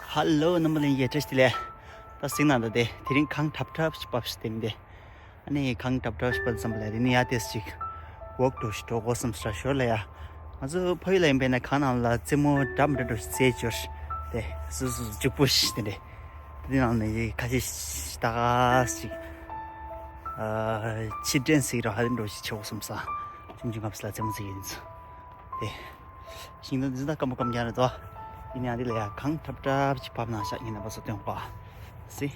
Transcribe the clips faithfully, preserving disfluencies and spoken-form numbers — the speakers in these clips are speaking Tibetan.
ཧ་ལོ། རྣམ་པ་ལྷན་རྒྱས་བཀྲ་ཤིས་བདེ་ལེགས། ད་གཟིགས་གནང་དང་དེ་དེ་རིང་གངས་འཁྲབ་འཁྲབ་ཞིག་བབས་ཤིག་དེ་མི་དེ། ཨ་ནི་གངས་འཁྲབ་འཁྲབ་ཞིག་བབས་ཙམ་པ་ལ་དེ་ནི་ཡ་ཏེས་ཅིག་ཝོག་འགྲོ་ཞིག་འགྲོ་དགོས་བསམ་ས་ཞོར་ལ་ཡ། ང་ཚོ་ཕ་ཡུལ་ལ་ཡིན་པས་ན་གངས་ནང་ལ་རྩེད་མོ་འདྲ་མི་འདྲ་འགྲོ་ཞིག་རྩེད་ཅོར་དེ་སུ་སུ་ལྗིད་པོ་ཞིག་དེ་འདྲས། དེ་ནང་ནས་ཁ་ཤས་ཤིག་ད་ག་ཞིག་ཕྱིར་དྲན་ཟེར་ར་ཧ་ལས་འགྲོ་ཞིག་ཆེ་བོ་བསམ་ས། ཆུང་ཆུང་སྐབས་སུ་ལ་རྩེད་མོ་རྩེ་ཡིན་ཚུལ་དེ། ཤིང་སྡོང་འདི་ཚོ་ད་སྐམ་པོ་སྐམ་རྐྱང་རེད་དོ། ཡིན་ནའང་འདི་ལ་ཡ་གངས་འཁྲབ་འཁྲབ་ཅིག་བབས་ན་ཤག་ངས་རྣམ་པ་ཚོ་སྟོན་གོ་སི།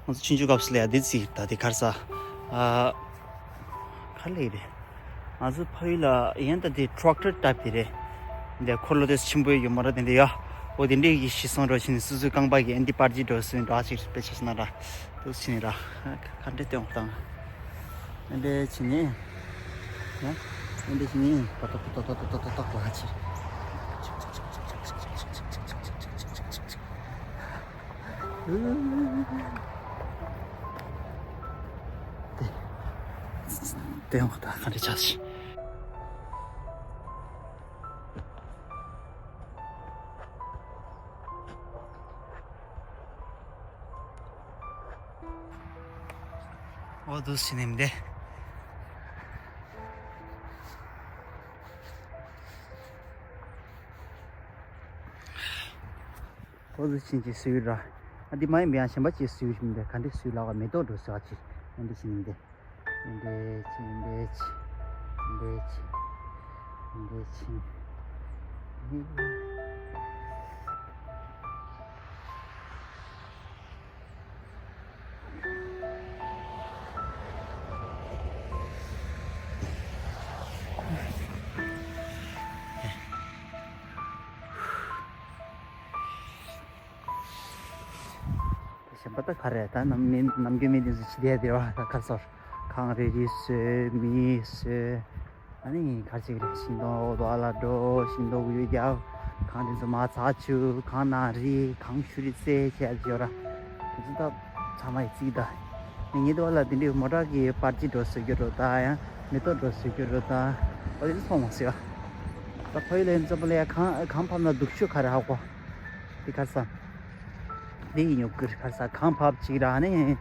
ང་ཚོ་ཆུང་ཆུང་སྐབས་སུ་ལ་ཡ་འདི་རྩེ་ད་དེ་ག་རེ་ཟ། ཨ། ག་རེ་ལབ་ཀྱི་རེད། ང་ཚོ་ཕ་ཡུལ་ལ་ཡན་ད་དེ་ཊེག་ཊར་ཊའིབ་དེ་རེད། འདི་འཁོར་ལོ་དེ་ཆེན་པོ་ཡོད་མ་རེད་དེ་འདི་ཡ། འོ་དེ་འདྲའི་གི་ཤི་སོང་འགྲོ་ཕྱིན་སོ་སོའི་རྐང་པ་གི་ཨེ་འདི་པར་ཅིག་འགྲོ་སོན་འགྲོ་ཨ་ཅིག་དཔེ་ཆ་སོང་ན་ར། དུ་ཕྱིན་ར། ག་འདྲའི་སྟོན་དང་། ཨེ་འདྲའི་ཕྱིན་ནས། ཡ། ཨེ་འདྲའི་ཕྱིན་ནས་ཏོག་ཏོག་ཏོག་ཏོག་ལ་ཅིག་དེ། དེ་ཡང་ད་ག་འདྲ་ཆགས་ཤིང་། འོ་དུ་ཕྱིན་ནས་མི་འདི། ཁོ་ཚོ་ཕྱིན་ཅི་སུའི་ར། ཨ་འདི་མ་ཡིན་པའི་ཡང་གཞན་པ་ཅིག་སུའི་ཞིག་འདི་ག་འདི་སུའི་ལ་བ་མེ་ཏོག་འགྲོ་ཟེར་བ་ཅིག་ཨ་འདི་ཕྱིན་འདི། འདི་ཕྱིན་འདི་ཕྱིན་འདི་ཕྱིན་འདི་ཕྱིན། གཞན་པ་ད་ག་རེ་ད་ནམ་མི་ནམ་རྒྱུན་མི་དེ་ཚོ་ཕྱི་བསྡད་དེ་བ་ད་ཁ་སོར་གངས་རི་རི་སོས་མི་སོས། ཨ་ནི་གར་ཅིག་རེད། ཤིང་སྡོང་འོག་ཏུ་ཨ་ལ་འགྲོ། ཤིང་སྡོང་གུ་ཡུལ་རྒྱབ། གངས་དེ་ཚོ་མ་ཚ་ཆུ་གངས་ནང་རི་གངས་ཤུ་རི་རྩེ་བྱས་ཡོད་ར། དེ་ཚོ་ད་ཚང་མ་ཡི་རྩིས་ད། ངེད་དུ་ཨ་ལ་དེ་འདྲའི་མོ་ཊ་གི་པར་ཅི་འགྲོ་བཟོ་རྒྱུ་རོ་ད་ཡང་མེ་ཏོག་འགྲོ་བཟོ་རྒྱུ་རོ་ད། ཨ་དེ་ཚོ་མཐོང་མ་སོང་ཡ། ད་ཕ་ཡུལ་ལ་ཡིན་ཙམ་པ་ལ་ཡ་གངས་གངས་ཕབ་ན་སྡུག་ཤོས་ག་རེ་ཧ་གོ། དེ་གར་ས། འདི་ཡིན་ཉོ་ཀིར་ཁར་ས་གངས་ཕབ་ཅིག་ར་ནི།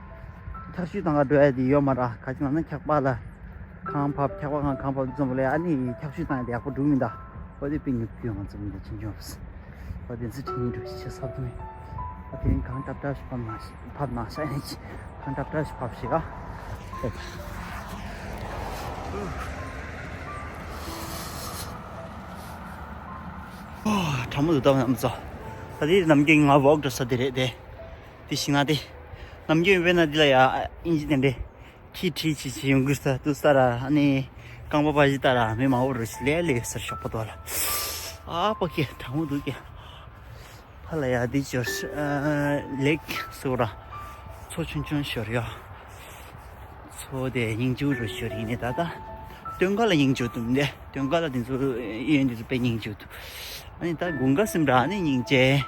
འཁྱག་ཤུད་བཏང་ག་འགྲོ་ཡ་དེ་ཡོད་མ་ར། ག་ཅི་ལབ་ན་འཁྱག་པ་ལ། གངས་ཕབ་འཁྱག་པ་གངས་གངས་ཕབ་འཛོམས་ལ་ཨ་ནི་འཁྱག་ཤུད་བཏང་ཡ་དེ་ཡག་པོ་འགྲུབ་མི་འདའ། ཨོ་དེ་པི་ཉུ་ཀིར་ང་ཚོ་མི་འདི་ཆེན་ཆུང་རེད། ཨོ་དེ་ཚོ་ཁྲིད་ཉིན་འགྲོ་ཤི་ཆེ་ས་བཏང་ཡིན། ཨོ་དེ་རིང་གངས་འཁྲབ་འཁྲབ་ཞིག་ཕབ་མ་ཤི་ཕབ་མ་ཤ་ཡིན་ཅི། གངས་འཁྲབ་འཁྲབ་ཞིག་ཕབ་ཤིག་ཨ། ཨོ་གྲང་མོ་འདུག་ད་ང་ཚོ། ད་དེ་ནམ་རྒྱུན་ང་ཝོག་འགྲོ་ས་དེ་རེད་དེ། དེ་ཞིག་ན་དེ། ནམ་རྒྱུན་དཔེར་ན་འདི་ལ་ཡ་ཨིན་ཇི་དེ་འདྲས། ཁྱི་ཁྲིད་ཅི་ཅི་ཡོང་གི་ས་དུ་ས་ར་ཨ་ནི། རྐང་པ་པ་ཞི་ཏ་ར་མི་མང་པོ་རུ་ཞི་ལས་ལས་ཟེར་ཤོག་པ་དོ་ལ། ཨ་པ་ཀེ་གྲང་མོ་འདུག་ཀེ། ཕ་ལ་ཡ་འདི་ཅོར་ལེག་སོ་ར། མཚོ་ཆུང་ཆུང་ཤོར་ཡོ། མཚོ་དེ་སྙིང་རྗེ་རུ་ཤོར་ཡིན་ནི་ད་ད། སྟོན་ཁ་ལ་སྙིང་རྗེ་འདུག་འདི་སྟོན་ཁ་ལ་འདི་ཚོ་གཡོན་འདི་ཚོ་དཔེ་སྙིང་རྗེ་འདུག་ཨ་ནི་ད་དགུན་ཁ་སེམས་ར་ཨ་ནི་སྙིང་རྗེ།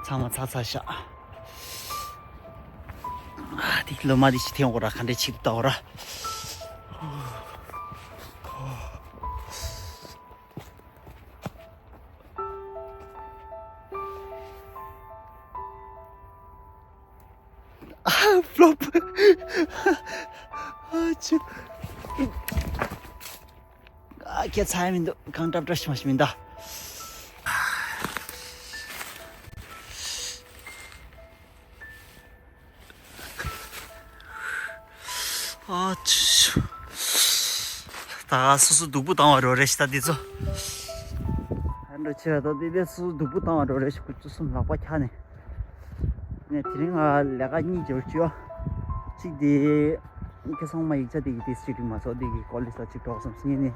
ཚང་མ་ཚ་ཚ་ཤག་ཨ་དེ་ལོ་མ་དེ་ཞིག་ཐེངས་འོ་ར་ག་འདྲས་ཆིབས་ལྟ་འོ་ར། ཨ་ཕློབ། ཨ་ཅི། ཨ་ཁྱེད་ཚ་ཡ་མི་འདུག་གངས་འཁྲབ་འཁྲབ་ཞིག་མ་ཞིག་མི་འདུག་ཨ་ཅི། ད་སོ་སོ་སྡུག་པོ་བཏང་བ་རོ་རེ་ཞིག་ད་འདི་ཚོ། ཨ་འགྲོ་ཆེ་བ་ད་འདི་འདི་སོ་སོ་སྡུག་པོ་བཏང་བ་རོ་རེ་ཞིག་ཁུ་ཚོ་གསུམ་ལག་པ་འཁྱག་ནས། ངས་དེ་རིང་ང་ལས་ཀ་གཉིས་འབྱོར་བཅུག་ཡོད། གཅིག་དེ། ཁ་སང་མ་ཡིག་ཆ་དེ་གི་དེ་སི་ཊི་མ་སོགས་དེ་གི་ཀོ་ལེ་ཇི་ལ་གཅིག་འགྲོ་བསམ་སྙིང་ནས།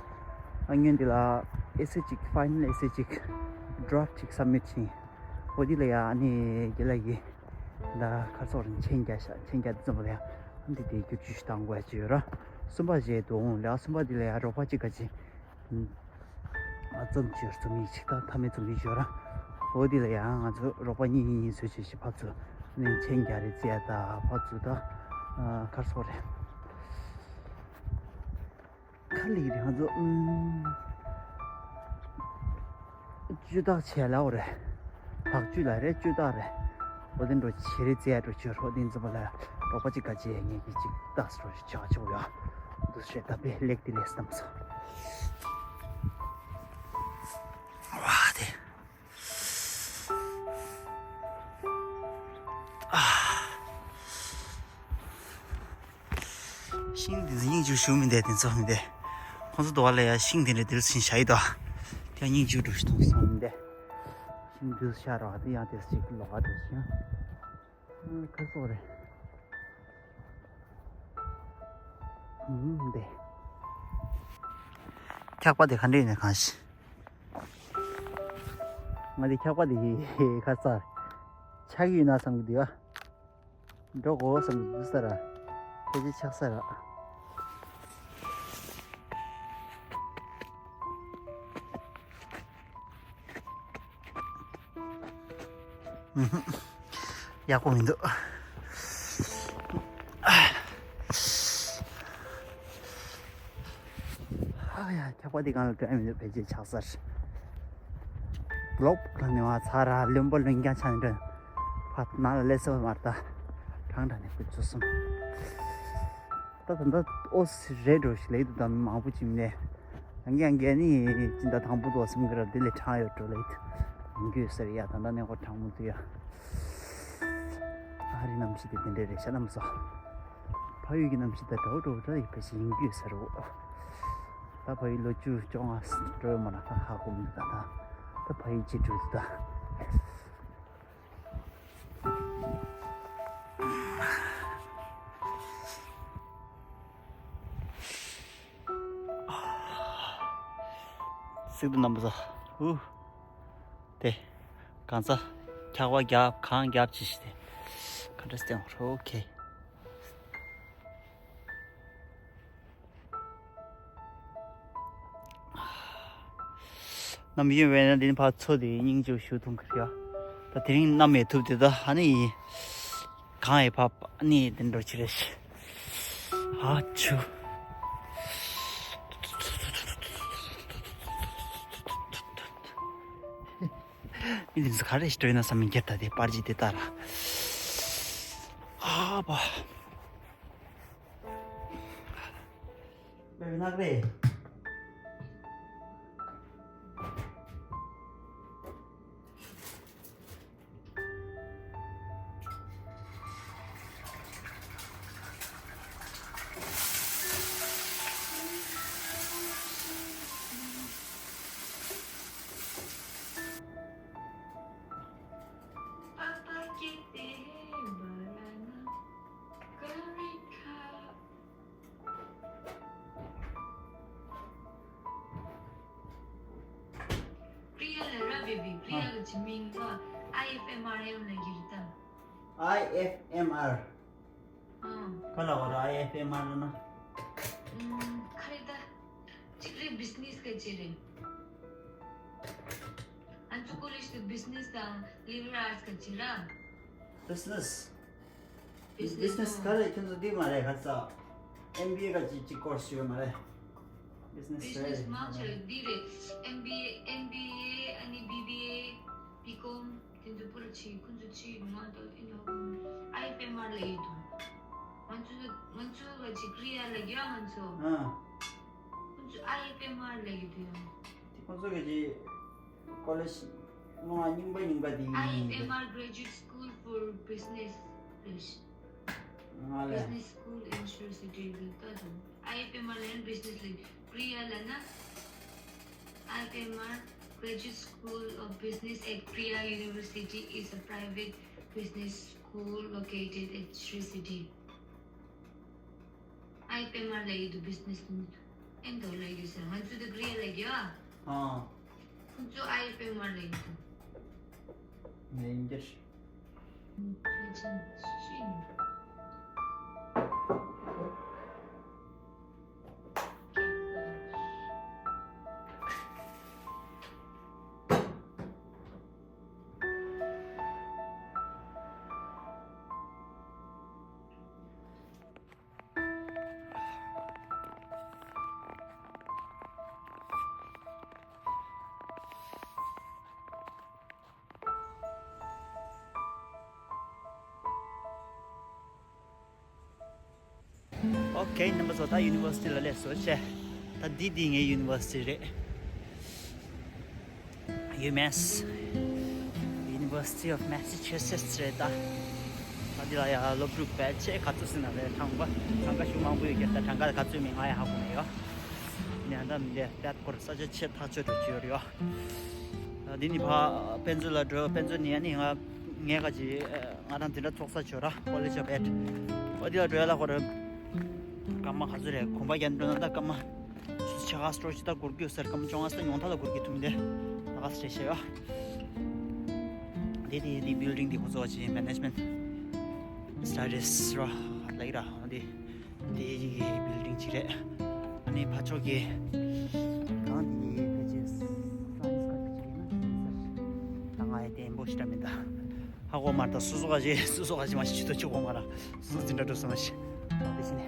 ཨ་སྔོན་དེ་ལ་ཨེ་སེ་གཅིག་ཕའི་ནལ་ཨེ་སེ་གཅིག་ཌ་རབ་ཊི་གཅིག་སབ་མི་ཊི་བྱིན། འོ་དེ་ལ་ཡ་ཨ་ནི་རྒན་ལགས་ཀྱིས་ད་ཁ་སོག་རིན་ཆེན་རྒྱ་ཤ་ཆེན་རྒྱ་དེ་ཙམ་པ་ལ་ཡ་ཨ་འདི་དེ་བསྒྱུར་བཅོས་ཤིག་བཏང་དགོས་ཡ་ཅིག་ཡོད་ར། གསུམ་པ་བཞེས་འདུག་ལ་གསུམ་པ་དེ་ལ་ཡ་རོགས་པ་གཅིག་ག་ཅིག་རྩོམ་ཅིག་རྩོམ་ཡིག་ཅིག་དང་མཐའ་མའི་རྩོམ་ཡིག་ཡོད་ར། འོ་དེ་ལ་ཡང་ང་ཚོ་རོགས་པ་གཉིས་གཉིས་གཉིས་བཟོས་བྱས་ཤིག་ཕར་ཚུར་ནས་མཆན་རྒྱག་རེས་རྩེ་ཡ་ད་ཕར་ཚུར་ད་ཁར་སོགས་རེད། ཁ་ལིག་རེད་ང་ཚོ་ཨུམ། བཅུ་རྟགས་བྱས་ལ་འོ་རེད། ལག་བཅུ་ལ་རེད་བཅུ་རྟགས་རེད། འོ་དེ་འགྲོ་བྱེད་རེས་རྩེ་ཡ་འགྲོ་བྱོས་རོགས་དེ་འཛིན་པ་ལ་རོགས་པ་གཅིག་ག་བྱས་ངེད་ཀྱི་གཅིག་རྟགས་སུ་རོགས་ཆག་ཆོག་ཡ། འདུ་ཤེས་ད་པའི་ལེགས་དེ་ལས་སམ་སོ། བ་དེ། ཤིང་འདི་ཚོ་སྙིང་རྗེ་ཞུ་མི་འདེད་དེ་ཚོ་མི་འདེད། ཁོང་ཚོ་དོ་བ་ལ་ཡ་ཤིང་དེ་འདྲ་དེ་ཚོ་ཤིང་བྱ་ཡི་དོ། དེ་སྙིང་རྗེ་འགྲོ་ཞིག་མཐོང་སོང་མི་འདེད། ཤིང་འདི་ཚོ་ཤ་ར་བ་དེ་ཡང་དེ་ཚོ་ཞིག་ལོག་ག་འགྲོ་ཞིང་། ཁ་སོག་རེད། ཨུམ་འདེད། འཁྱག་པ་དེ་ག་འདྲ་ཡིན་ནས་གང་ཤི། ང་དེ་འཁྱག་པ་དེ་ཁ་ཚར། ཆག་ཡོད་ན་བསམ་གི་འདུག་ཨ། འགྲོ་དགོས་བསམ་གི་འདུག་ས་ར། ཕལ་ཆེར་ཆགས་ས་ར། ཡག་པོ་མི་འདུག་ཨ་ཡ། འཁྱག་པ་འདི་གང་ལ་འགྲོ་ཡ་མི་འདུག་ཕལ་ཆེར་ཆགས་ས་རེད། ལོབ་ལ་ནི་བ་ཚ་ར་ལོན་པ་ལོན་རྐྱང་ཆ་ནི་འདྲ། ཕ་ནང་ལ་སླེབས་སོང་མ་རེད་ད། གྲང་གྲང་ནས་ཁུ་ཚུ་སོང་། ད་ད་ད་ཨོ་སི་རེད་འགྲོ་ཞིག་ལེགས་འདུག་ད་མང་པོ་ཅིག་ནས། ཡང་གི་ཡང་གི་ནི་ཅི་འདྲ་དང་པོ་འདུག་སེམས་ཀྱི་ར་འདི་ལས་གྲང་ཡོད་འགྲོ་ལེགས་འདུག་ཡིན་རྒྱུ་ཡོད་ས་རེད་ཡ། ད་ད་ནས་ཁོ་གྲང་མོ་འདུག་ཡ། ཨ་རི་གནམ་གཤིས་དེ་དེ་འདྲ་རེད་ཤ་ལམ་སོ། ཕ་ཡུལ་གྱི་གནམ་གཤིས་དང་འདྲ་བོ་འདྲ་བོ་འདྲ་ཡི་ཕལ་ཆེར་ཡིན་རྒྱུ་ཡོད་ས་རེད་འོ། ད་ཕ་ཡུལ་ལོ་བཅུ་བཅོ་ལྔ་འགྲོ་ཡོད་མ་ན་ད་ཧ་གོ་མི་འདུག་ད་ད་ད་ཕ་ཡུལ་ཅི་འགྲོ་འདུག་ད། སིག་ཏུ་རྣམ་པ་ཚོ། ཧུ། དེ། གང་ཚ། འཁྱག་པ་རྒྱབ་གང་རྒྱབ་ཅི་ཞིག་དེ། ག་འདྲ་སྟེང་རོ་ཁེ། ནམ་ཡིན་བས་ན་འདི་ནི་ཕར་ཚོ་དེ་སྙིང་རྗེ་ཞུ་ཐུང་གི་རེད། ད་དེ་རིང་གནམ་མེད་ཐུབ་དེ་ད་ཨ་ནི་ཡིན། གང་ཡིན་ཕབ་ཨ་ནི་དེ་འགྲོ་ཆི་རེད། ཨ་ཆུ། མི་འདི་ཚོ་ག་རེ་ཞིག་འགྲོ་ཡིན་ན་བསམ་མི་འགྱུར་ད་དེ་པར་ཅི་དེ་ལྟ་ར། ཨ་བ། Very hungry. Priya ལ་ར་བྷེ་བྷི། Priya གི་ཅི་མིང་ལ་ཨའི་ཨེཕ་ཨེམ་ཨར་ཡང་ལ་གི་རི་ད། ཨའི་ཨེཕ་ཨེམ་ཨར། ཨང་། ག་ལ་བ་ར་ཨའི་ཨེཕ་ཨེམ་ཨར་ན། ཨུམ། ཁ་རི་ད། ཅིག་རི་བི་ཛི་ནེ་སི་ག་ཅི་རེད། ཨན་ཚུ་ཀོ་ལེཇ་གི་བི་ཛི་ནེ་སི་དང་ལི་བར་ཨར་ཊི་སི་ག་ཅི་ར། བི་ཛི་ནེ་སི། བི་ཛི་ནེ་སི་ནས་ག་རེ་ཁྱོད་ཚོ་འདི་མ་རེད་ཁ་ཚ། ཨེམ་བི་ཨེ་ག་ཅིག་ཅིག་ཀོར་སི་ཡོད་མ་རེད། བི་ཛི་ནེ་སི་བི་ཛི་ནེ་སི་རེད། མང་ཆེ་རེད་འདི་རེད། ཨེམ་བི་ཨེ། ཨེམ་བི་ཨེ་ཨ་ནི་བི་བི་ཨེ། བི་ཀོམ་དེ་ཚོ་པུ་ར་ཕྱི་ཁོང་ཚོ་ཕྱི་མ་གཏོགས་ཨིན་ནོ་ཨའི་ཨེཕ་ཨེམ་ཨར་ལ་ཡོད་དོ། ང་ཚོ་ང་ཚོ་ག་ཅིག་ཀྲི་ཡ་ལ་གི་ང་ཚོ། ཨ། ཁོང་ཚོ་ཨའི་ཨེཕ་ཨེམ་ཨར་ལ་ཡོད་དོ་ཡང་། དེ་ཁོང་ཚོ་ག་ཅིག་ཀོ་ལེཇ་སློབ་མ་རྙིང་པ་རྙིང་པ་དེ་ཡིན། ཨའི་ཨེཕ་ཨེམ་ཨར་Graduate School for Business རེད། ང་ལ། Business School in Shri City ལ་ལྟ་དང་། ཨའི་ཨེཕ་ཨེམ་ཨར་ལ་ཡང་བི་ཛི་ནེ་སི་ལ་པྲི་ཡ་ལ་ན། ཨའི་ཨེཕ་ཨེམ་ཨར་Graduate School of Business at Priya University is a private business school located at Shri City. ཨའི་ཨེཕ་ཨེམ་ཨར་ལ་ཡོད་དོ་བི་ཛི་ནེ་སི་ནི་ཨེན་དོ་ལ་ཡོད་ཟེར། ང་ཚོ་དེ་ཀྲི་ཡ་ལ་གི་ཨ། ཨ། ཁོང་ཚོ་ཨའི་ཨེཕ་ཨེམ་ཨར་ལ་ཡོད་དོ། ནས་འགྱུར། ཕལ་ཆེར་ཤི་ནས། ཁྱེད་རྣམ་པ་ཚོ་ད་ཡུ་ནི་ཝར་སི་ཊི་ལ་སླེབས་སོང་བྱས། ད་འདི་འདི་ངའི་ཡུ་ནི་ཝར་སི་ཊི་རེད། UMass, University of Massachusetts རེད་ད། ད་འདི་ལ་ཡ་སློབ་ཕྲུག་ཕལ་ཆེར་ག་ཚོད་ཟིན་ན་རེད། གྲངས་ཀ་གྲངས་ཀ་ཞུ་མང་པོ་ཡོད་ཀྱང་ད་གྲངས་ཀ་ག་ཚོད་མིན་ང་ཡ་ཧ་གོ་མེད་ཡོ། ཡང་ད་མི་འདི་ཏེད་སྐོར་ས་ཆ་ཆེ་ཐག་ཆོད་འགྲོ་གི་ཡོད་རེད་ཡོ། ད་འདི་ནི་ཕ་དཔེ་མཛོད་ལ་འགྲོ། དཔེ་མཛོད་ནི་ཡ་ནི་ང་ངས་ག་ཅི་ང་རང་དེ་འདྲ་ཚོགས་ས་བྱོས་ར། College of Ed འོ་འདི་ལ་འགྲོ་ཡ་ལ་ཁོ་ར་སྐར་མ་ག་ཚོད་རེད། གོམ་པ་རྒྱག་འགྲོ་ན་ད་སྐར་མ་ཆུ་ཚོད་ཕྱེད་ཀ་སྤྲོ་ཅི་ད་འགོར་གྱི་ཡོད་ས་རེད། སྐར་མ་བཅོ་ལྔ་ཙམ་ཉུང་མཐའ་ལ་འགོར་གྱི་འདུག་མི་འདི་ད་ག་ས་རེད་ཤེས་ཡོ། འདི་དེ་འདི་building འདི་ཁོ་ཚོ་ཅི་management studies ར་ལབ་ཀྱི་ར། འོ་འདི་འདི་གི་building ཅིག་རེད། ཨ་ནི་ཕ་ཕྱོགས་ཀྱི་གང་འདི་ཕལ་ཆེར་science ཁ་ཅིག་ཡིན་ན་ཟེར། ད་ང་ཡི་དེ་འབོ་ཤི་འདྲ་མི་འདུག་ཧ་གོ་མ་རེད། ད་སོ་སོ་ག་ཞིག་སོ་སོ་ག་ཞིག་མ་ཤི་ཆུ་ཏོ་ཆུ་གོ་མ་ར། སོ་སོ་འཛིན་གྲྭ་འགྲོ་སོང་མ་ཤི། དེ་བཞིན་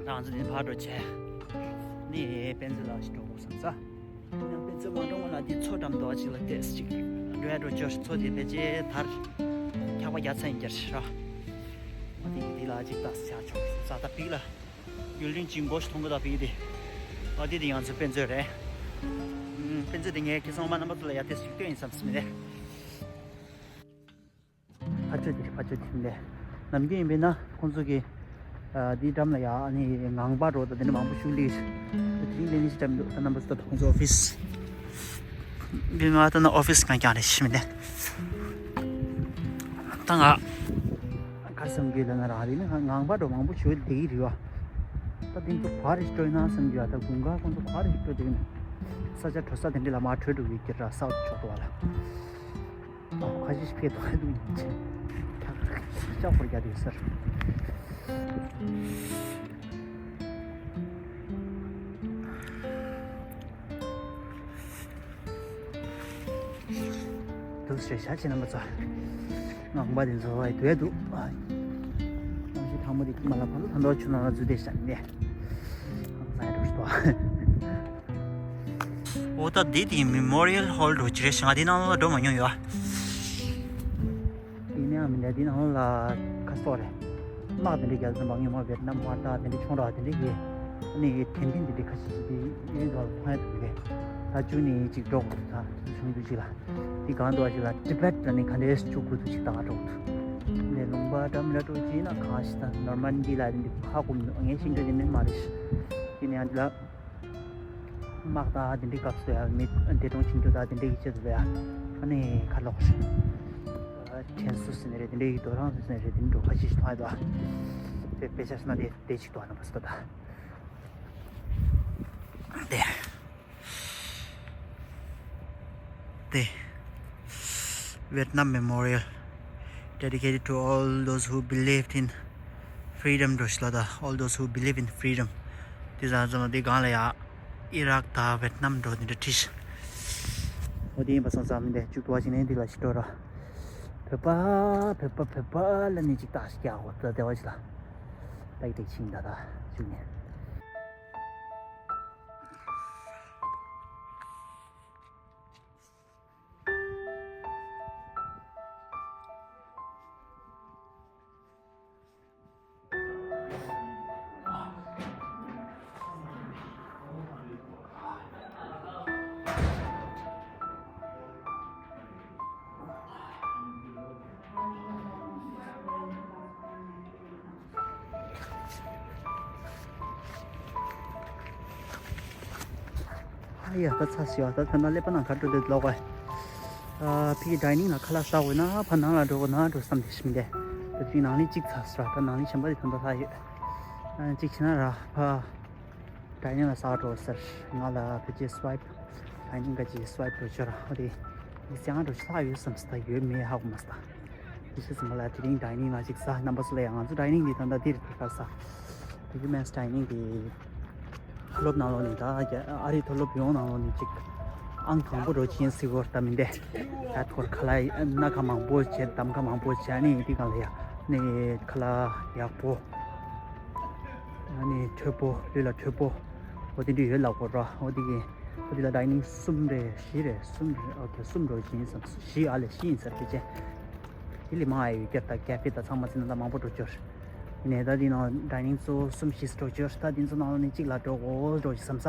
ད་ང་ཚོ་འདི་ཕར་འགྲོ་བྱས། ནི་དཔེ་མཛོད་ལ་ཞིག་འགྲོ་དགོས་བསམ་ས། ཡང་དཔེ་མཛོད་མ་འགྲོ་སྔོན་ལ་འདི་མཚོ་འགྲམ་དུ་ཅིག་ལ་ཏེས་ཅིག་འགྲོ་ཡ་འགྲོ་ཆོག་མཚོ་དེ་ཕལ་ཆེར་དར་འཁྱག་པ་རྒྱག་ཚར་ཡིན་རྒྱུ་རེད་ར། ཨ་འདི་འདི་ལ་ཅིག་ཏག་ས་ཆགས་ཆོག་བསམ་ས། ད་བིག་ལ་building ཅིག་མགོ་ཞིག་མཐོང་གི་ད་བིག་དེ། ཨ་འདི་དེ་ང་ཚོའི་དཔེ་མཛོད་རེད། ཨུམ། དཔེ་མཛོད་དེ་ངས་ཁ་སང་མ་རྣམ་པ་ཚོ་ལ་ཡ་ཏེས་ཅིག་སྟོན་ཡིན་བསམ་སོང་མི་རེད། ཕར་ཕྱོགས་དེ་རེད། ཕར་ཕྱོགས་དེ་ལས། ནམ་རྒྱུན་ཡིན་པས་ན་ཁོང་ཚོ་གི་ཨ་འདིའི་འགྲམ་ལ་ཡ་ཨ་ནི་ངང་པ་འགྲོ་ད་དེ་འདྲ་མང་པོ་ཞིག་སླེབས། དེ་རིང་སླེབས་ནི་ཞིག་འགྲམ་འདུག་ད་རྣམ་པ་ཚོ་ད་ཁོང་ཚོ་ཨོ་ཕིས། འདི་ང་ད་ན་ཨོ་ཕིས་གང་རྐྱང་རེད་ཤི་མི་ལས། ད་ང་གར་བསམ་རྒྱུ་ལ་ན་རང་རེད་ན་ངང་པ་འགྲོ་མང་པོ་ཞིག་བསྡད་ཀྱི་རེད་བ། ད་དེ་ཚོ་ག་རེ་ཞིག་འགྲོ་ཡིན་ན་བསམ་རྒྱུ་ཡ། ད་དགུན་ཁ་ཁོང་ཚོ་ག་རེ་ཞིག་འགྲོ་བསྡད་ཀྱི་ན། ས་ཆ་དྲོ་ས་དེ་འདྲ་ལ་མར་བྲོས་འགྲོ་གི་ཀྱི་ར་སའུ་ཐི་ཕྱོགས་དུ་བ་ལ། ཁ་ཤས་ཕེ་ཏོ་ཧེ་དུ་ཡིན་ཆེ། ཁྱག་ཁྱག་ཁོར་རྒྱ་དུ་སར། དུ་སྲེ་ཤ་ཆེ་རྣམ་པ་ཚོ། ངང་པ་དེ་ཚོ་བའི་དུ་ཡ་དུ། ནམ་ཞིག་ཐང་མོ་དེ་མ་ལ་ཕ་ལུ་ཐང་དོ་ཆུ་ནང་ལ་འཛུལ་དེ་ཤ་ནི། ཁང་ཚ་ཡ་དུ་ཤི་ཏོ། འོ་ད་འདི་དེ་Memorial Hall འགྲོ་ཅི་རེད་ཤག་འདི་ནང་ལ་འགྲོ་མ་མྱོང་ཡོད་ཨ། ཡིན་ནའང་མི་འདྲ་འདི་ནང་ལ་ཁ་སོག་རེད། དམག་དེ་འདྲ་རྒྱལ་ཚན་པ་ངོས་མ་བེད་ནམ་བར་ད་དེ་འདྲ་ཆུང་ར་དེ་འདྲ་གི་ནི་དེ་འདྲ་འདི་འདྲ་ཁ་ཤས་ཤིག་དེ་ཡིན་དོ་མཐོང་ཡ་དུ་རེད། ད་བཅུ་ནི་གཅིག་འགྲོ་དགོས་ད་ཆུང་དུ་ཅིག་ལ་དེ་གང་དུ་བ་ཞིག་ལ་Tibet ལ་ནི་ག་འདྲས་བཅུ་དགུ་དུ་ཅིག་ད་འགྲོ་དུ་ནས་ལུང་པ་འདྲ་མི་འདྲ་འགྲོ་ཅིག་ན་གང་ཞིག་ད་Normandy ལ་དེ་འདྲ་ཁ་ཀུམ་ངས་ཤིང་འདྲ་དེ་ནི་མ་རེད་ཤི་དེ་ནི་ཡང་འདི་ལ། དམག་དང་དེ་འདྲའི་སྐབས་སུ་ཡང་མི་འདས་གྲོངས་ཕྱིན་རྒྱུ་དང་དེ་འདྲའི་ཡིད་ཆེས་སུ་ཡང་ཨ་ནི་ཁ་ལོག་དྲན་གསོ་ཟེར་ནི་རེད། དེ་འདྲའི་དོ་སྣང་ཟེར་ནི་རེད། དེ་འདྲ་ཁ་ཤས་ཤིག་མཐོང་ཡ་དོ། དེ་དཔེ་ཆ་ཟེར་ན་དེ་དེ་ཅིག་དོ་ཨ་ན་པ་སུ་ད་དེ། དེ། Vietnam Memorial, dedicated to all those who believed in freedom འགྲོ་ཤི་ལ་ད། All those who believe in freedom. དེ་ཙང་ཙང་དེ་སྒང་ལ་ཡ་ཨི་རག་དང་ཝེད་ནམ་འགྲོ་དེ་འདྲ་བྲིས་ཤི། འོ་དེ་ཡིན་པ་སང་ཙང་མི་འདི་བཅུག་ཏུ་བ་ཞིག་ནས་འདི་ལ་ཤི་འགྲོ་ར། བོད་པ་བོད་པ་བོད་པ་ལ་ནི་ཅིག་ཏག་ཞིག་རྒྱག་གོ་ད་དེ་བ་ཞིག་ལ། ཏག་ཏག་ཤིང་ད་ད་བཅུག་ནས། ཨ་ཡ་ད་ཚ་སི་ཡ་ད་ཐ་ན་ཀླད་པ་ནང་ག་འགྲོ་དེ་ལོག་ག་ཨ་ཕི་ཌའི་ནིང་ལ་ཁ་ལག་ཟ་དགོས་ན་ཕ་ནང་ལ་འགྲོ་དགོས་ན་འགྲོ་བསམ་དེ་ཤི་མི་འདས། ད་དེ་ནང་ལས་གཅིག་ཚ་སི་ར་ད་ནང་ལས་གཞན་པ་དེ་ཐོན་ད་ལྷ་ཡོད། ཨ་གཅིག་བྱས་ན་ར་ཕ་ཌའི་ནིང་ལ་ཟ་འགྲོ་ཟེར་ང་ལ་ཕི་ཅི་སི་ཝའི་པི་ཌའི་ནིང་ག་ཅི་སི་ཝའི་པི་འགྲོ་ཆོག་ར་ཨོ་དེ་ཡིག་ཚང་འགྲོ་ཆོག་ལྷ་ཡོད་བསམ་སི་ད་ཡོད་མེད་ཧ་གོ་མ་སི་ད། དེ་ཤི་ཙམ་ལ་དེ་རིང་ཌའི་ནིང་ལ་ཅིག་ཟ་རྣམ་པ་ཚོ་ལ་ཡང་ང་ཚོ་ཌའི་ནིང་འདི་ད་ལྟ་འདིར་ཐུག་ག་ཟ། དེ་གི་མེས་ཌའི་ནིང་འདི་མཐོ་སློབ་ནང་ལོགས་ནས་ད་རྒྱ་ཨ་རིའི་མཐོ་སློབ་ཡོངས་ནང་ལོགས་ནས་ཅིག་ཨང་དང་པོ་འགྲོ་ཆེན་སི་གོར་ད་མི་འདས། ད་ཐོར་ཁ་ལ་སྣ་ཁ་མང་པོ་བྱས་གདམ་ཁ་མང་པོ་བྱས་ནས་འདི་གང་ལ་ཡ་ནས་ཁ་ལ་ཡག་པོ་ཨ་ནི་དྲོད་པོ་ལུས་ལ་དྲོད་པོ་འོ་དེ་འདྲ་ཡོད་ལགས་པོ་ར་འོ་དེ་གི་འོ་དེ་ལ་ཌའི་ནིང་གསུམ་རེ་བཞི་རེ་གསུམ་རེ་ཨོ་ཁེ་གསུམ་འགྲོ་ཆེན་བསམ་བཞི་ཨ་ལས་བཞི་ཡིན་ཟེར་ཕལ་ཆེར། དེ་ལས་མང་ཨ་ཡོད་ཀྱ་ད་ཀེ་ཕེ་ད་ཚང་མ་ཟིན་ན་ད་མང་པོ་འགྲོ་ཆོག་ནས་ད་འདི་ནང་ཌའི་ནིང་གཙོ་བོ་གསུམ་བཞི་འགྲོ་རྒྱུ་ད་འདི་ཚོ་ནང་ལ་ནས་གཅིག་ལ་འགྲོ་དགོས་འགྲོ་ཞིག་བསམ་ས།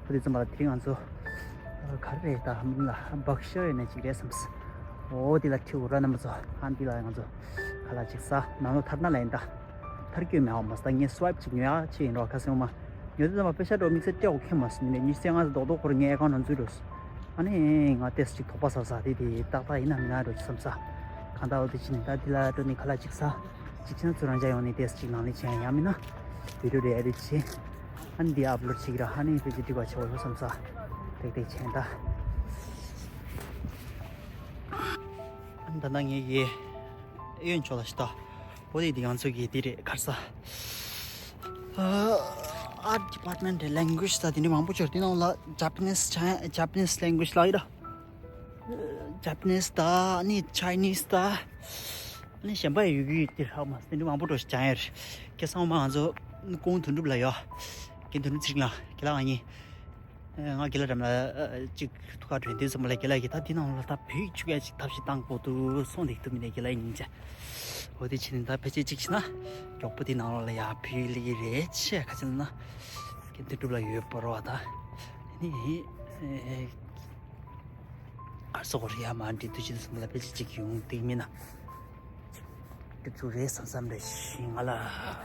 འོ་དེ་ཚོ་མ་ལ་དེ་རིང་ང་ཚོ་ག་རེ་རེད་ད་མིང་ལ་བག་ཤར་ཡོད་ནས་གཅིག་རེད་བསམ་ས། འོ་དེ་ལ་ཁྲིད་འུ་ར་རྣམ་པ་ཚོ་ཨ་འདི་ལ་ང་ཚོ་ཁ་ལག་ཅིག་ཟ་ནང་ལོགས་ཐར་ན་ལ་ཡིན་ད། ཐར་སྐྱོད་མེད་འོ་མ་ས་ངས་སུ་ཝའིབ་ཅིག་ཉོ་ཡག་ཆེད་ཡིན་རོགས་ཁ་སེང་མ་ཉོ་དུས་ཙམ་པ་པེ་ཤ་འགྲོ་དམིགས་བསལ་སྤྲད་འོ་ཁེ་མ་སོང་ནས་ཉི་ཤུ་རྩ་ལྔ་རྡོག་རྡོག་ཁོར་ངའི་ཨེ་ཁོན་ནང་འཛུལ་འགྲོ་སོང་། ཨ་ནི་ང་ཏེས་ཅིག་དོགས་པ་ཟ་ས་དེ་དེ་ཏག་ཏག་ཡིན་ན་མིན་ན་འགྲོ་ཅིག་བསམ་ས། གང་ལྟར་འོ་དེ་ཕྱིན་ནས་ད་འདི་ལ་འགྲོ་ནས་ཁ་ལག་ཅིག་ཟ། གཅིག་བྱས་ན་ཚུར་རང་འཇགས་ཡོང་ནས་ཏེས་ཅིག་ནང་ལས་བྱས་ཡང་མིན་ན་བི་ཌིའོ་རེ་ཨེ་ཌིཊ་བྱས། ཨ་ནི་འདི་ཨབ་ལོཌ་བྱེད་ཀྱི་ར་ཧ་ནི་ཕལ་ཆེར་འགྲིག་པ་ཆེ་བ་ཡོད་བསམ་ས། ཏེག་ཏེག་བྱས་ད། ཨ་ནི་ད་ལྟ་ངས་ཡེ་གཡོན་ཕྱོགས་ལ་ཤི་ད། འོ་དེ་འདི་ང་ཚོ་གི་འདི་རེད་གར་ས། ཨར་ཌི་པར་ཊི་མེན་ཊི་རེད། ལེང་གུ་ཨེཇ་ད་དེ་འདྲ་མང་པོ་ཅིག་ཡོད་དེ་ནང་ལ་ཇ་པ་ནིས་ཇ་པ་ནིས་ལེང་གུ་ཨེཇ་ལ་ཡོད་ར། ཇ་པ་ནིས་ད་ཨ་ནི་ཆའི་ནིས་ད། ཨ་ནི་གཞན་པ་ཡི་ཡུལ་གྱི་ཡུལ་དེ་ཧ་མ་དེ་འདྲ་མང་པོ་འགྲོ་ཞིག་སྦྱང་ཡོད་རེད། ཁ་སང་མ་ང་ཚོ་ཀོང་དོན་གྲུབ་ལ་ཡོད། ཀོང་དོན་གྲུབ་ཚེ་རིང་ལགས་ཁྱེད་ལ་ང་གཉིས། ང་དགེ་ལགས་འགྲམ་ལ་ཅིག་ཐུག་ག་འགྲོ་དུས་ཙམ་ལ་དགེ་ལགས་ཀྱིས་ད་འདི་ནང་ལ་ད་བོད་ཡིག་ཆུ་ག་ཅིག་ཐབས་ཤིག་བཏང་དགོས་འདུག་སོང་འདུག་མི་ནས་དགེ་ལགས་ཡིན་ཅེས། འོ་དེ་ཕྱིན་ད་ཕལ་ཆེར་ཅིག་ཕྱིན་ན་མགྱོགས་པོ་དེ་ནང་ལོགས་ལ་ཡ་བོད་ཡིག་སླེབས་ཀྱི་རེད་ཅེས་ཁ་ཅིག་ན། ཀོང་དོན་གྲུབ་ལ་ཡོད་པ་རོ་ད། ནི། ཨར་སོག་རི་ཡ་མ་འདྲི་དུས་ཕྱིན་ཙམ་ལ་ཕལ་ཆེར་ཅིག་ཡོང་འདུག་མིན་ན། སྒྲུབ་ཚུགས་རེད་བསམ་བསམ་རེད་ཤི་ང་ལ་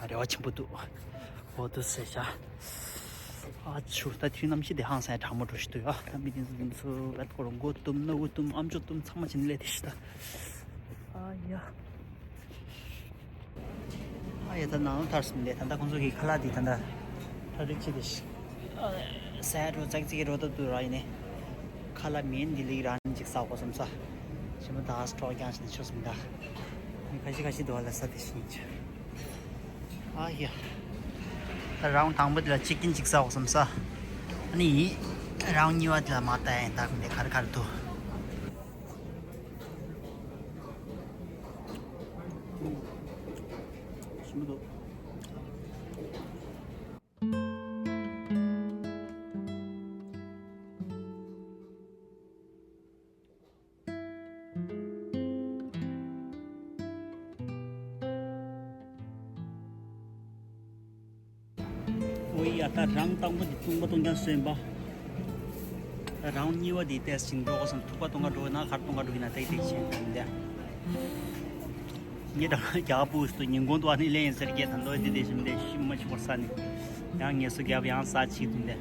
རེ་བ་ཆེན་པོ་འདུག་འོ་དུ་ཟེར་བྱ། ཨ་ཆུ་ད་དེ་རིང་གནམ་གཤིས་དེ་ཧང་སང་གྲང་མོ་འགྲོ་ཞིག་འདུག་ཡ། ད་མི་དེ་ཚོ་དེ་ཚོ་བད་ཁོ་རང་མགོ་བཏུམ་སྣ་བུག་བཏུམ་ཨམ་ཅོག་བཏུམ་ཚང་མ་བྱས་ནས་སླེབས་དེ་ཤི་ད། ཨ་ཡ། ཨ་ཡ་ད་ནང་ལ་ཐར་སོང་སྟེ་ད་ལྟ་ཁོང་ཚོ་གི་ཁ་ལག་དེ་ད་ལྟ་གྲ་སྒྲིག་བྱས་ཏེ་ཤི། ཟས་འགྲོ་ཙག་ཙིག་གི་འགྲོ་ཐབས་འདུག་ར་ཡིན་ནས། ཁ་ལག་མིན་འདི་ལིག་རང་ཅིག་ཟ་དགོས་བསམ་ས། ཞིམ་པོ་ད་སྤྲོ་རྐྱང་ཞིག་ནས་ཆོག་སོང་ད། མི་ཁ་ཤས་ཁ་ཤས་འདུག་བ་ལ་ས་དེ་ཤི་ཆ། ཨ་ཡ། ད་རའུན་དང་པོ་དེ་ལ་ཅི་ཀིན་ཅིག་ཟ་དགོས་བསམ་ས། ཨ་ནི། རའུན་གཉིས་པ་དེ་ལ་མ་ལྟ་ཡིན་ད་གུན་དེ་ག་རེ་ག་རེ་འདུག་ཞིམ་པོ་འདུག་ཨོ་ཡ། ད་རང་དང་པོ་འདི་བཏུང་པ་གཏོང་རྐྱང་སོན་པ། ད་རང་གཉིས་པ་འདི་ཏེས་ཅིང་འགྲོ་དགོས་སམ། ཐུག་པ་གཏོང་ག་འགྲོ་ན་གར་གཏོང་ག་འགྲོ་གི་ན་ཏེག་ཏེག་ཆེན་པོ་འདི། ངས་ད་རྒྱ་བུ་སུ་ཉིན་གུང་དུ་ཨ་ནི་ལེན་ཟེར་གྱི་ད་འདོད་དེ་དེ་བཞིན་དེ་ཤི་མ་ཤི་བར་ས་ནི། ཡང་ངལ་གསོ་རྒྱབ་ཡང་ས་ཆིག་འདུག་འདི།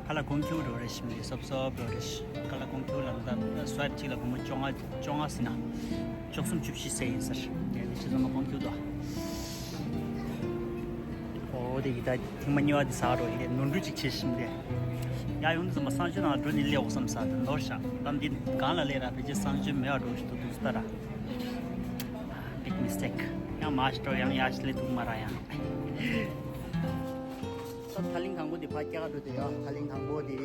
ཁ་ལག་གོང་ཁེ་པོ་འགྲོ་རེ་ཞིམ་རེ་སོབ་སོབ་འགྲོ་རེ་ཤི། ཁ་ལག་གོང་ཁེ་པོ་ལ་ད་སུ་ཝེབ་གཅིག་ལ་སྒོར་མོ་བཅོ་ལྔ་བཅོ་ལྔ་ཟིན་ན། བཅུ་གསུམ་བཅུ་བཞི་ཟེར་ཡིན་ཟེར། དེ་ནི་ཤི་ཙམ་མ་གོང་ཁེ་པོ་འདུག་ཨོ་དེ་ཡི་ད་ཐེངས་མ་གཉིས་པ་དེ་ཟ་རོ་ཡི་དེ་ནོར་འཁྲུལ་ཅིག་བྱེད་བཞིན་དེ། ཡ་ཡོང་དུས་ཙམ་པ་གསང་སྤྱོད་ནང་འགྲོ་ནི་ལས་འོག་བསམ་ས་དེ་ནོར་ཤག་ད་འདི་གང་ལ་ལས་ར་ཕལ་ཆེར་གསང་སྤྱོད་མེད་པ་འགྲོ་ཞིག་ཏུ་འདུག་སྟ་ར། Big mistake. ཡང་མ་ཤི་འགྲོ་ཡང་ཡ་ཤི་ལས་ཐུག་མ་ར་ཡང་། ད་ཐ་ལིང་དང་པོ་དེ་ཕ་སྐྱ་ག་འགྲོ་དེ་ཡ། ཐ་ལིང་དང་པོ་དེ་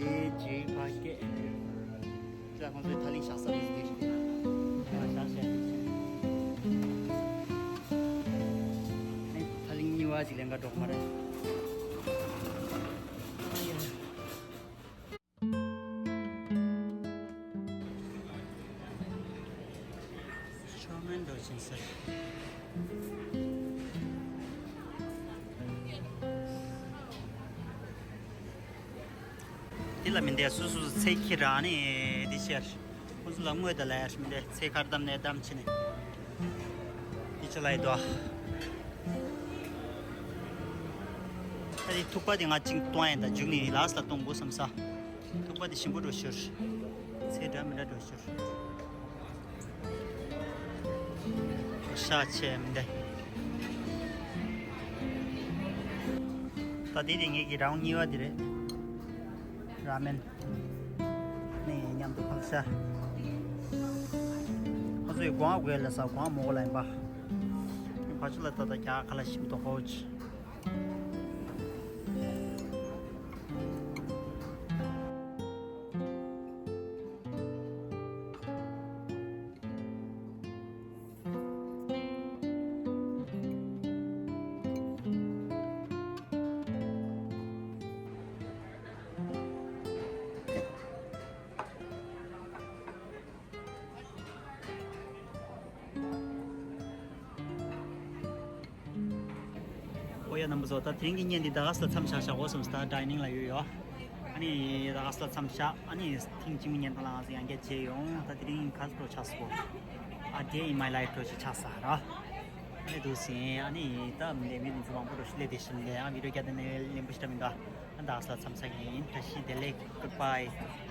ཅིག་ཕ་སྐྱ། ཅ་ཁོང་ཚོའི་ཐ་ལིང་བཞག་ས་མི་འདི་རེད། ང་བཞག་བྱས། ཨེ་ཐ་ལིང་གཉིས་པ་ཅིག་ལེན་ག་འགྲོ་གི་མ་རེད། ཤོ་མན་འགྲོ་ཕྱིན་ཟེར། དེ་ལ་མི་འདས་སུ་སུ་ཚེ་ཁྱི་ར་ནི་དེ་ཤར། ཁོ་ཚོ་ལ་དངོས་དང་ལ་ཡར་མི་འདས་ཚེ་ཁར་བསྡམས་ནས་བསྡམས་ཕྱིན་ནས། དེ་ཆ་ལ་ཡི་དོ། ད་དེ་ཐུག་པ་དེ་ང་གཅིག་གཏོང་ཡིན་ད་འཇུག་ནི་ལགས་ལ་གཏོང་དགོས་བསམ་ས། ཐུག་པ་དེ་ཞིམ་པོ་འགྲོ་ཤོར། ཚེ་འདྲ་མི་འདྲ་འགྲོ་ཤོར། ཤ་ཆེ་མི་འདུག་ད་དེ་དེ་ངེད་ཀྱི་རང་གཉིས་པ་དེ་རེད། ར་མེན། ནས་མཉམ་དུ་ཕག་ཤ། ང་ཚོས་གོང་དགོས་ལ་ས་གོང་མོ་གོ་ལ་ཡིན་པ། ཕ་ཆུ་ལ་ད་ལྟ་རྒྱ་ཁ་ལ་ཞིམ་ཏོག་ཧོ་ཆི། རྣམ་པ་ཚོ། ད་དེ་རིང་གི་བརྙན་འདི་ད་ག་ས་ལ་མཚམས་བཞག་བཞག་འོ་སོང་ད་ཌའི་ནིང་ལ་ཡོད་ཡོད། ཨ་ནི་ད་ག་ས་ལ་མཚམས་བཞག་ཨ་ནི་ཐེངས་གཅིག་མིན་ཉན་ཐང་ལ་ང་ཚོ་ཡང་བསྐྱར་མཇལ་ཡོང་། ད་དེ་རིང་ག་ས་འགྲོ་ཆགས་སོ། A day in my life འགྲོ་ཞིག་ཆགས་ས་ར། ཨ་ནི་འདུག་སེ་ཨ་ནི་ད་ལས་མི་འདི་ཚོ་མང་པོ་འགྲོ་ཞིག་སླེབས་བསྡད་ཤིང་ལས་ཨ་བི་ཌིའོ་བརྒྱབ་དེ་ནས་ལེན་པོ་ཞིག་འདྲ་མི་འདུག་ཨ་ད་ག་ས་ལ་མཚམས་བཞག་གི་ཡིན། བཀྲ་ཤིས་བདེ་ལེགས། Goodbye.